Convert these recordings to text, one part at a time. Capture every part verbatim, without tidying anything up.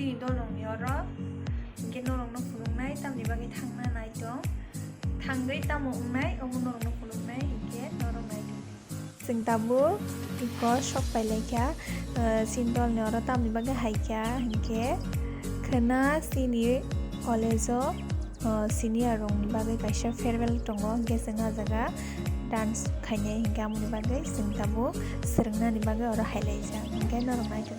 Chini dolongni oro hinkhe norokno phunuknai tamni bagwi thangna naitong. Thangwi tamo wngnai omo norokno phunuknai hinkhe norok naitong. Chwng tabuk iko sok pailaikha, eh, chini dolni oro tamni bagwi haikha hinkhe khwna chini college-o, eh, senior rokni bagwi kaisa farewell tongo, hinkhe chwng ah jaga dance khainai hinkhe amoni bagwi chwng tabuk swrwngnani bagwi oro hailaijak, hinkhe norok naitong.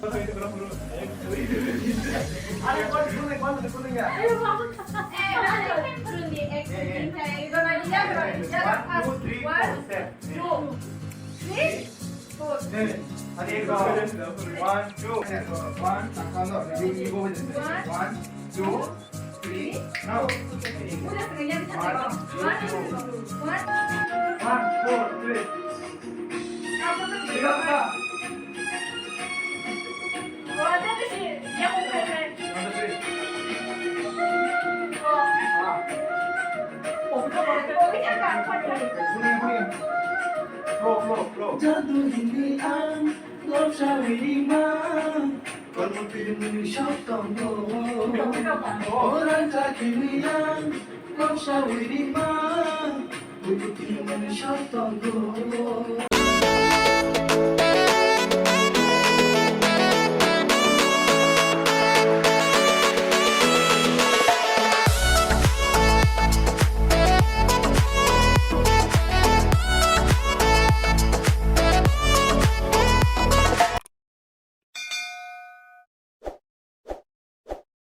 One, two, three, four, step. One, two, one, two, three, now. One, two, three. Jadu hindi ang lobsa wiri ma. Kono pilimuni shot tongo. Orang tak ini ang lobsa wiri ma. Buku pilimuni shot tongo.